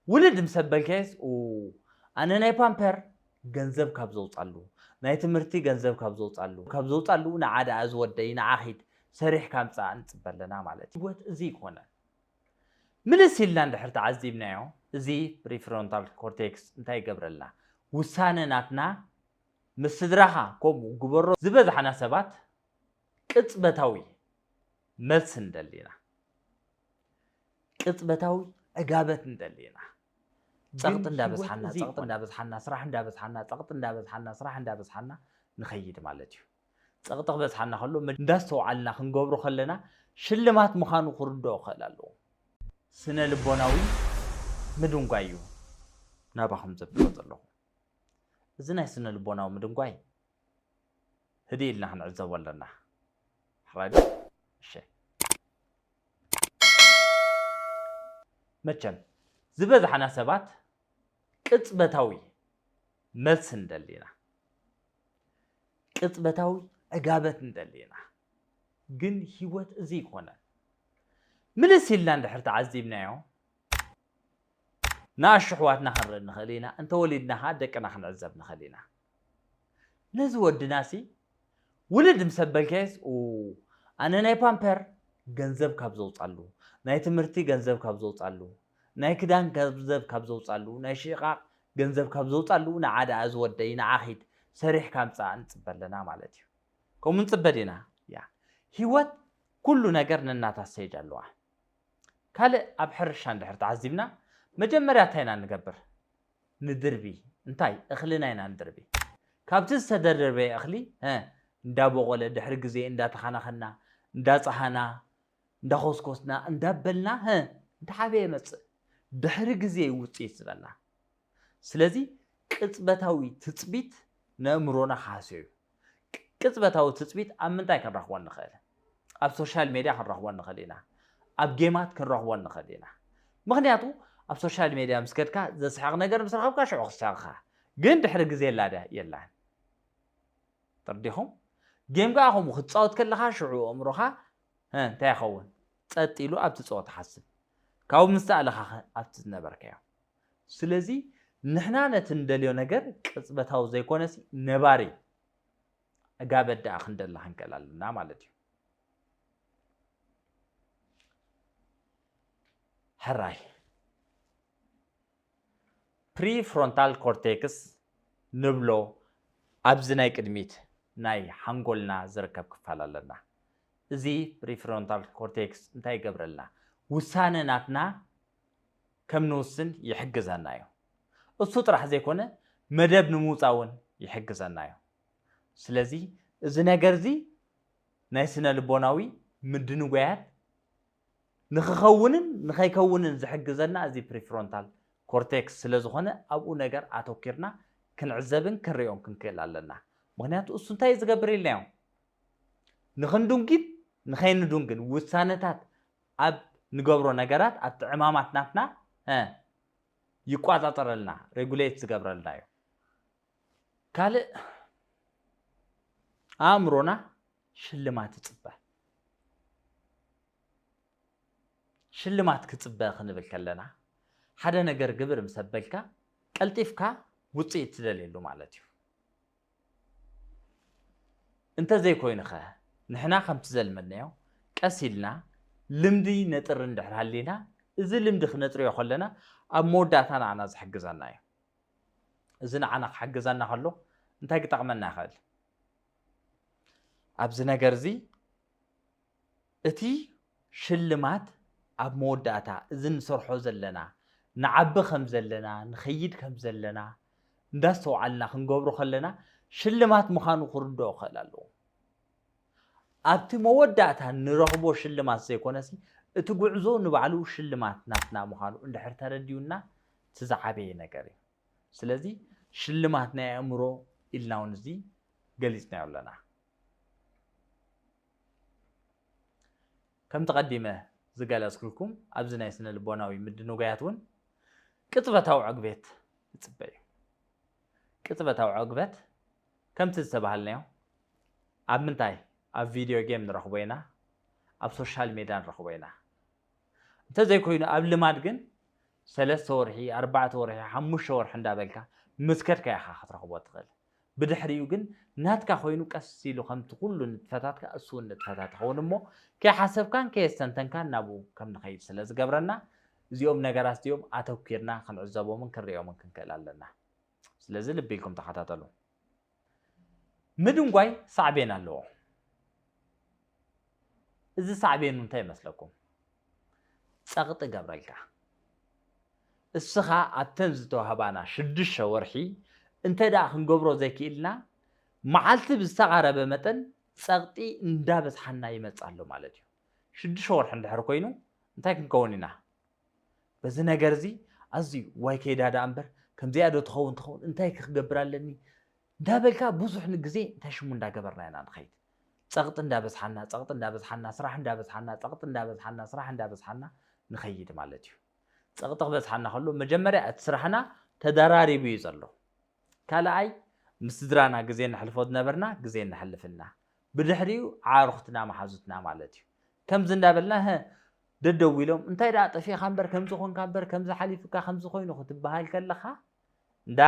ውልድ ምስ ኣበልካየስ፣ ኡ፣ ኣነ ናይ ፓምፐር ገንዘብ ካብ ዘውጻሉ፣ ናይ ትምህርቲ ገንዘብ ካብ ዘውጻሉ፣ ካብ ዘውጻሉ፣ ንዓ ደኣ ዝወደይ፣ ንዓ ኺድ፣ ሰሪሕካ ምጻእ ንጽበ ኣለና ማለት እዩ። ህይወት እዚ ይኮነ። ምልስ ኢልና እንድሕር ተዓዚብናዮ፣ እዚ ፕሪፍሮንታል ኮርቴክስ እንታይ ይገብረልና? ውሳነ ናትና ምስ ስድራኻ ከምኡ ግበሮ። ዝበዝሓና ሰባት ቅጽበታዊ መልሲ ንደሊ ኢና። ቅጽበታዊ ዕጋበት ንደሊ ኢና። ጸቕጢ እንዳበዝሓና፣ ጸቕጢ እንዳበዝሓና፣ ስራሕ እንዳበዝሓና፣ ጸቕጢ እንዳበዝሓና፣ ስራሕ እንዳበዝሓና ንኸይድ ማለት እዩ። ጸቕጢ ክበዝሓና ከሎ፣ እንዳስተውዓልና ክንገብሮ ከለና፣ ሽልማት ምዃኑ ክርድኦ ክኽእል ኣለዎ። ስነ ልቦናዊ ምድንጓይ እዩ ናባኹም ዘብሎ ዘለኹ። እዚ ናይ ስነ ልቦናዊ ምድንጓይ ህድእ ኢልና ክንዕዘቦ ኣለና። ሕራይ ዶ? እሺ። መቸም፣ ዝበዝሓና ሰባት ቅጽበታዊ መልሲ ንደሊ ኢና። ቅጽበታዊ ዕጋበት ንደሊ ኢና። ግን ህይወት እዚ ይኮነ። ምልስ ኢልና እንድሕር ተዓዚብናዮ፣ ንኣሽሕዋትና ክንርኢ ንኽእል ኢና፣ እንተወሊድና ኸዓ ደቅና ክንዕዘብ ንኽእል ኢና። ነዚ ወድናሲ ውልድ ምስ ኣበልካየስ፣ ኡ፣ ኣነ ናይ ፓምፐር ገንዘብ ካብ ዘውጻሉ፣ ናይ ትምህርቲ ገንዘብ ካብ ዘውጻሉ፣ ናይ ክዳን ገንዘብ ካብ ዘውጻሉ፣ ናይ ሽቓቕ ገንዘብ ካብ ዘውጻሉ፣ ንዓ ደኣ ዝወደይ፣ ንዓ ኺድ፣ ሰሪሕካ ምጻእ ንጽበ ኣለና ማለት እዩ። ከምኡ ንጽበ ዲና? ያ። ህይወት ኩሉ ነገር ነናታ ስቴጅ ኣለዋ። ካልእ ኣብ ሕርሻ እንድሕር ተዓዚብና፣ መጀመርያ እንታይ ኢና ንገብር? ንድርቢ። እንታይ? እኽልና ኢና ንድርቢ። ካብቲ ዝተደርበየ እኽሊ፣ ሀ፣ እንዳቦቖለ፣ ድሕሪ ግዜ እንዳተኻናኸና፣ እንዳጸሃና፣ እንዳኾስኮስና፣ እንዳበልና፣ ሀ፣ እንዳዓበየ ይመጽእ። ድሕሪ ግዜ እዩ ውጽኢት ዝበና። ስለዚ ቅጽበታዊ ትጽቢት ነእምሮና ክሃስዮ እዩ። ቅ-፣ ቅጽበታዊ ትጽቢት ኣብ ምንታይ ክንረኽቦ ንኽእል? ኣብ ሶሻል ሜድያ ክንረኽቦ ንኽእል ኢና። ኣብ ጌማት ክንረኽቦ ንኽእል ኢና። ምኽንያቱ ኣብ ሶሻል ሜድያ ምስ ከድካ ዘስሕቕ ነገር ምስ ረኸብካ ሽዑ ክስሕቕኻ። ግን ድሕሪ ግዜ የላ ድያ? የላን። ተረዲኹም? ጌም ከኣ ከምኡ ክትጻወት ከለኻ ሽዑ ኣእምሮኻ፣ እ፣ እንታይ ይኸውን? ጸጥ ኢሉ ኣብቲ ጸወታ ሓስብ። ካብኡ ምስ ተኣለኻ ኸ ኣብቲ ዝነበርካዮ። ስለዚ ንሕና ነቲ ንደልዮ ነገር ቅጽበታዊ ዘይኮነሲ ነባሪ ዕጋበት ደኣ ክንደሊ ክንክእል ኣለና ማለት እዩ። ሕራይ። ፕሪፍሮንታል ኮርቴክስ ንብሎ ኣብዚ ናይ ቅድሚት ናይ ሓንጎልና ዝርከብ ክፋል ኣለና። እዚ ፕሪፍሮንታል ኮርቴክስ እንታይ ይገብረልና? ውሳነ ናትና ከም ንውስን ይሕግዘና እዩ። እሱ ጥራሕ ዘይኮነ መደብ ንምውጻእ እውን ይሕግዘና እዩ። ስለዚ እዚ ነገር እዚ ናይ ስነ ልቦናዊ ምድንጓያት ንኽኸውንን ንኸይከውንን ዝሕግዘና እዚ ፕሪፍሮንታል ኮርቴክስ ስለ ዝኾነ ኣብኡ ነገር ኣተኪርና ክንዕዘብን ክንሪኦን ክንክእል ኣለና። ምኽንያቱ እሱ እንታይ እዩ ዝገብር ኢልናዮ? ንኽንዱንጊን ንኸይንዱንግን ውሳነታት ኣብ ንገብሮ ነገራት ኣብቲ ዕማማት ናትና፣ እ፣ ይቋጻጸረልና፣ ሬጉሌት ዝገብረልና እዩ። ካልእ ኣእምሮና ሽልማት ይጽበ። ሽልማት ክጽበ ክንብል ከለና ሓደ ነገር ግብር ምስ ኣበልካ ቀልጢፍካ ውጽኢት ትደልየሉ ማለት እዩ። እንተዘይኮይኑ ኸ ንሕና ከምቲ ዘልመድናዮ ቀስ ኢልና ልምዲ ነጥሪ እንድሕር ሃሊና እዚ ልምዲ ክነጥርዮ ከለና ኣብ መወዳእታ ንዓና ዝሕግዘና እዩ። እዚ ንዓና ክሕግዘና ከሎ እንታይ ክጠቕመና ይኽእል? ኣብዚ ነገር እዚ እቲ ሽልማት ኣብ መወዳእታ እዚ ንሰርሖ ዘለና ንዓቢ ከም ዘለና ንኸይድ ከም ዘለና እንዳስተውዓልና ክንገብሮ ከለና ሽልማት ምዃኑ ክርድኦ ክኽእል ኣለዎ። ኣብቲ መወዳእታ ንረኽቦ ሽልማት ዘይኮነሲ እቲ ጉዕዞ ንባዕሉ ሽልማት ናትና ምዃኑ እንድሕር ተረዲኡና እቲ ዝዓበየ ነገር እዩ። ስለዚ ሽልማት ናይ ኣእምሮ ኢልና እውን እዚ ገሊጽናዮ ኣለና። ከምቲ ቀዲመ ዝገለጽኩልኩም ኣብዚ ናይ ስነ ልቦናዊ ምድንጓያት እውን ቅጽበታዊ ዕግበት ይጽበ እዩ። ቅጽበታዊ ዕግበት ከምቲ ዝተባሃልናዮ ኣብ ምንታይ? ኣብ ቪድዮ ጌም ንረኽቦ ኢና፣ ኣብ ሶሻል ሜድያ ንረኽቦ ኢና። እንተዘይኮይኑ ኣብ ልማድ ግን ሰለስተ ወርሒ፣ ኣርባዕተ ወርሒ፣ ሓሙሽተ ወርሒ እንዳበልካ ምስ ከድካ ኢኻ ክትረኽቦ ትኽእል። ብድሕሪኡ ግን ናትካ ኮይኑ ቀስ ኢሉ ከምቲ ኩሉ ንጥፈታትካ እሱ እውን ንጥፈታት ይኸውን እሞ ከይሓሰብካን ከየስተንተንካን ናብኡ ከም ንኸይድ ስለ ዝገብረና እዚኦም ነገራት እዚኦም ኣተኪርና ክንዕዘቦምን ክንሪኦምን ክንክእል ኣለና። ስለዚ ልቢ ኢልኩም ተኸታተሉ። ምድንጓይ ሳዕቤን ኣለዎ። እዚ ሳዕቤኑ እንታይ ይመስለኩም? ጸቕጢ ገብረልካ። እስኻ ኣብተን ዝተዋህባና ሽዱሽተ ወርሒ እንተ ደኣ ክንገብሮ ዘይክኢልና መዓልቲ ብዝተቓረበ መጠን ጸቕጢ እንዳበዝሓና ይመጽእ ኣሎ ማለት እዩ። ሽዱሽተ ወርሒ እንድሕር ኮይኑ እንታይ ክንከውን ኢና? በዚ ነገር እዚ ኣዝዩ ዋይ ከይዳ ደኣ እምበር ከምዚኣ ዶ ትኸውን ትኸውን እንታይ ክገብር ኣለኒ እንዳበልካ ብዙሕ ግዜ እንታይ ሽሙ እንዳገበርና ኢና ንኸይድ። ጸቕጢ እንዳበዝሓና ጸቕጢ እንዳበዝሓና ስራሕ እንዳበዝሓና ጸቕጢ እንዳበዝሓና ስራሕ እንዳበዝሓና ንኸይድ ማለት እዩ። ጸቕጢ ክበዝሓና ከሎ መጀመርያ እቲ ስራሕና ተደራሪቡ እዩ ዘሎ። ካልኣይ ምስ ስድራና ግዜ ነሕልፎ ዝነበርና ግዜ ነሕልፍና ብድሕሪኡ ዓርኹትና መሓዙትና ማለት እዩ። ከምዚ እንዳበልና ህ ደደው ኢሎም እንታይ ደኣ ጠፊእካ እምበር ከምዚ ኮንካ እምበር ከምዚ ሓሊፍካ ከምዚ ኮይኑ ክትበሃል ከለኻ እንዳ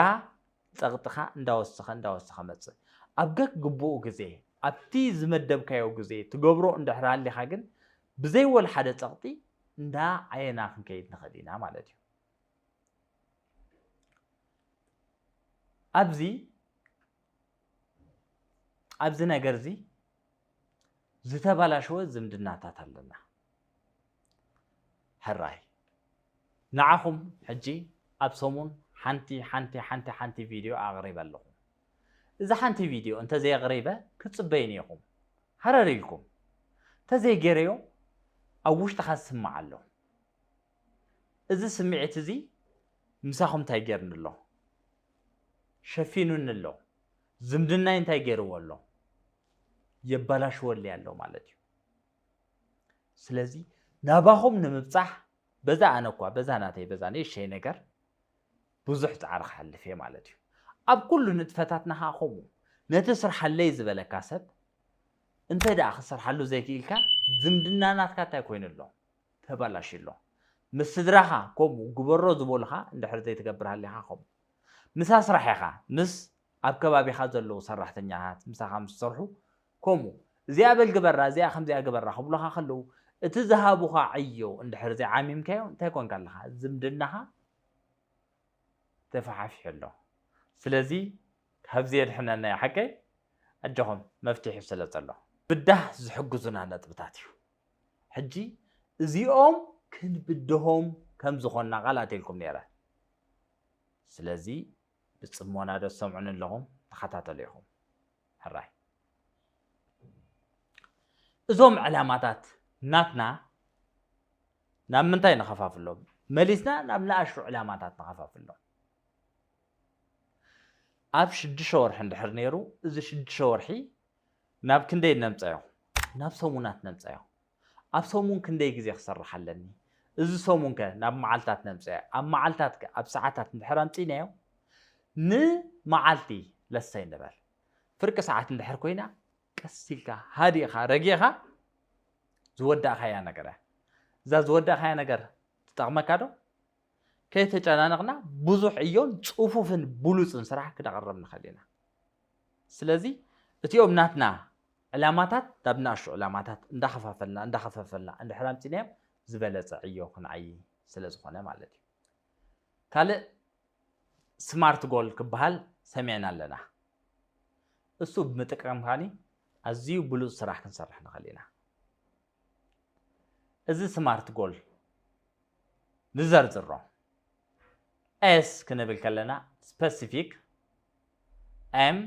ጸቕጥኻ እንዳወሰኸ እንዳወሰኸ መጽእ። ኣብ ገግ ግቡኡ ግዜ ኣብቲ ዝመደብካዮ ግዜ ትገብሮ እንድሕር ሃሊኻ ግን ብዘይ ወላ ሓደ ጸቕጢ እንዳ ዓየና ክንከይድ ንኽእል ኢና ማለት እዩ። ኣብዚ ኣብዚ ነገር እዚ ዝተባላሸወ ዝምድናታት ኣለና። ሕራይ ንዓኹም ሕጂ ኣብ ሰሙን ሓንቲ ሓንቲ ሓንቲ ሓንቲ ቪድዮ ኣቕሪበ ኣለኹ። እዚ ሓንቲ ቪድዮ እንተዘየቕሪበ ክትጽበዩኒ ኢኹም። ሃረር ኢልኩም እንተዘይገይረዮ ኣብ ውሽጥኻ ዝስማዕ ኣሎ። እዚ ስምዒት እዚ ምሳኹም እንታይ ገይርኒ ኣሎ? ሸፊኑኒ ኣሎ። ዝምድናይ እንታይ ገይርዎ ኣሎ? የባላሽወለይ ኣሎ ማለት እዩ። ስለዚ ናባኹም ንምብጻሕ በዛ ኣነ እኳ በዛ ናተይ በዛ ንእሽተይ ነገር ብዙሕ ጻዕሪ ክሓልፍ እየ ማለት እዩ። ኣብ ኩሉ ንጥፈታትና ኸዓ ከምኡ ነቲ ስርሓለይ ዝበለካ ሰብ እንተ ደኣ ክሰርሓሉ ዘይክኢልካ ዝምድና ናትካ እንታይ ኮይኑ ኣሎ? ተባላሽዩ ኣሎ። ምስ ስድራኻ ከምኡ ግበሮ ዝበሉኻ እንድሕር ዘይትገብር ሃሊኻ ከምኡ ምስ ኣስራሒኻ ምስ ኣብ ከባቢኻ ዘለዉ ሰራሕተኛታት ምሳኻ ምስ ዝሰርሑ ከምኡ እዚኣ በል ግበራ እዚኣ ከምዚኣ ግበራ ክብሉኻ ከለዉ እቲ ዝሃቡኻ ዕዮ እንድሕር ዘይዓሚምካዮ እንታይ ኮንካ ኣለኻ? ዝምድናኻ ተፋሓፊሑ ኣሎ። ስለዚ ካብዚ የድሕነና እዩ ሓቀይ። ኣጆኹም መፍትሒ ስለ ዘሎ ብዳህ ዝሕግዙና ነጥብታት እዩ። ሕጂ እዚኦም ክንብድሆም ከም ዝኾንና ቃል ኣትልኩም ነይረ። ስለዚ ብጽሞና ዶ ትሰምዑኒ ኣለኹም? ተኸታተሉ ኢኹም። ሕራይ እዞም ዕላማታት ናትና ናብ ምንታይ ንኸፋፍሎም? መሊስና ናብ ንኣሽቱ ዕላማታት ንኸፋፍሎም። ኣብ ሽዱሽተ ወርሒ እንድሕር ነይሩ፣ እዚ ሽዱሽተ ወርሒ ናብ ክንደይ ነምፀዮ? ናብ ሰሙናት ነምፀዮ። ኣብ ሰሙን ክንደይ ግዜ ክሰርሕ ኣለኒ? እዚ ሰሙን ከ ናብ መዓልታት ነምፀዮ። ኣብ መዓልታት ከ ኣብ ሰዓታት እንድሕር ኣምፂናዮ ንመዓልቲ ለሰይ ንበል ፍርቂ ሰዓት እንድሕር ኮይና ቀስ ኢልካ ሃዲእኻ ረጊእኻ ዝወዳእካያ ነገር እያ። እዛ ዝወዳእካያ ነገር ትጠቕመካ ዶ? ከይተጨናነቕና ብዙሕ ዕዮን ጽፉፍን ብሉጽን ስራሕ ክነቕርብ ንኽእል ኢና። ስለዚ እቲኦም ናትና ዕላማታት ናብ ንኣሽቱ ዕላማታት እንዳኸፋፈልና እንዳኸፋፈልና እንድሕር ኣምፂናዮም ዝበለፀ ዕዮ ክንዓይ ስለ ዝኾነ ማለት እዩ። ካልእ ስማርት ጎል ክበሃል ሰሚዕና ኣለና። እሱ ብምጥቃም ካኒ ኣዝዩ ብሉፅ ስራሕ ክንሰርሕ ንኽእል ኢና። እዚ ስማርት ጎል ንዘርዝሮ። ኤስ ክንብል ከለና ስፐሲፊክ፣ ኤም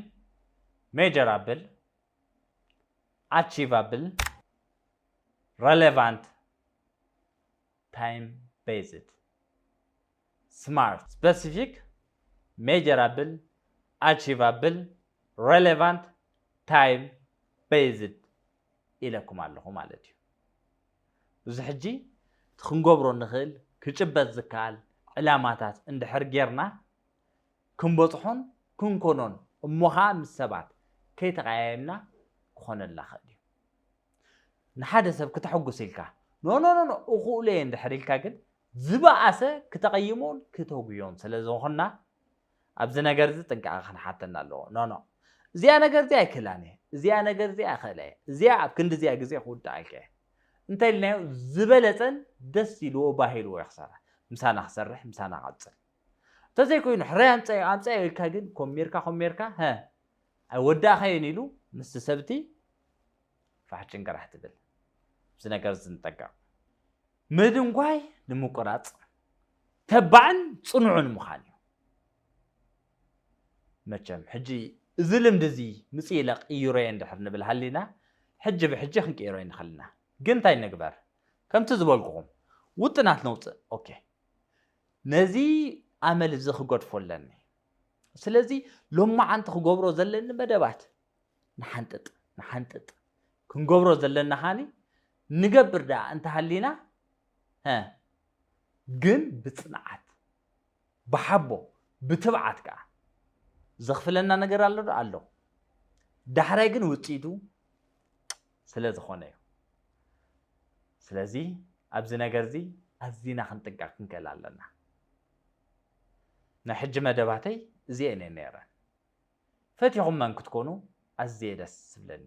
ሜጀራብል፣ ኣቺቫብል፣ ረሌቫንት፣ ታይም ቤዝድ። ስማርት፣ ስፐሲፊክ፣ ሜጀራብል፣ ኣቺቫብል፣ ረሌቫንት፣ ታይም ቤዝድ ኢለኩም ኣለኹ ማለት እዩ። እዚ ሕጂ እቲ ክንገብሮ ንኽእል ክጭበጥ ዝከኣል ዕላማታት እንድሕር ጌርና ክንበፅሖን ክንኮኖን እሞ ኸዓ ምስ ሰባት ከይተቐያየምና ክኾነልና ኽእል እዩ። ንሓደ ሰብ ክተሐጉስ ኢልካ ኖ ኖ ኖ ኖ እኽእሎ እየ እንድሕር ኢልካ ግን ዝበኣሰ ክተቐይሞን ክተጉዮን ስለ ዝኾንና ኣብዚ ነገር እዚ ጥንቃቐ ክንሓተና ኣለዎ። ኖ ኖ፣ እዚኣ ነገር እዚኣ ኣይክእላን እየ፣ እዚኣ ነገር እዚኣ ኣይክእለ እየ፣ እዚኣ ኣብ ክንዲ እዚኣ ግዜ ክውዳእ ኣይከ እንተ ኢልናዮ ዝበለፀን ደስ ኢልዎ ባህ ኢልዎ ይኽሰራ። ምሳና ክሰርሕ፣ ምሳና ክቐፅል። እንተዘይኮይኑ ሕራይ ኣምፀዮ ኣምፀዮ ኢልካ ግን ኮሜርካ ኮሜርካ ሀ ኣይወዳእካዮን ኢሉ ምስቲ ሰብቲ ፋሕ ጭንቅራሕ ትብል። እዚ ነገር እዚ ንጠንቀቕ። ምድንጓይ ንምቁራፅ ተባዕን ፅኑዕን ምዃን እዩ። መቸም ሕጂ እዚ ልምዲ እዚ ምፅእ ኢለ ቅይሮየ እንድሕር ንብል ሃሊና ሕጂ ብሕጂ ክንቅይሮ ይንኽእል ኢና። ግን እንታይ ንግበር? ከምቲ ዝበልኩኹም ውጥናት ነውፅእ። ኦኬ፣ ነዚ ኣመል እዚ ክገድፎ ኣለኒ። ስለዚ ሎማዓንቲ ክገብሮ ዘለኒ መደባት ንሓንጥጥ ንሓንጥጥ ክንገብሮ ዘለና ኻኒ ንገብር ደኣ እንተሃሊና ሀ ግን ብፅንዓት ብሓቦ ብትብዓት ከዓ ዘኽፍለና ነገር ኣሎ ዶ ኣሎ። ዳሕራይ ግን ውፅኢቱ ስለ ዝኾነ እዩ። ስለዚ ኣብዚ ነገር እዚ ኣዚና ክንጥንቀቕ ክንክእል ኣለና። ናይ ሕጂ መደባተይ እዚኤን እየን ነይረን። ፈቲኹም መን ክትኮኑ ኣዝየ ደስ ዝብለኒ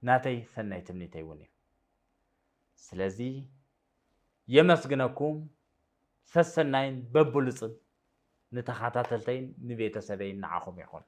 ናተይ ሰናይ ትምኒተይ እውን እዩ። ስለዚ የመስግነኩም። ሰሰናይን በብሉፅን ንተኸታተልተይን ንቤተሰበይን ንዓኹም ይኹን።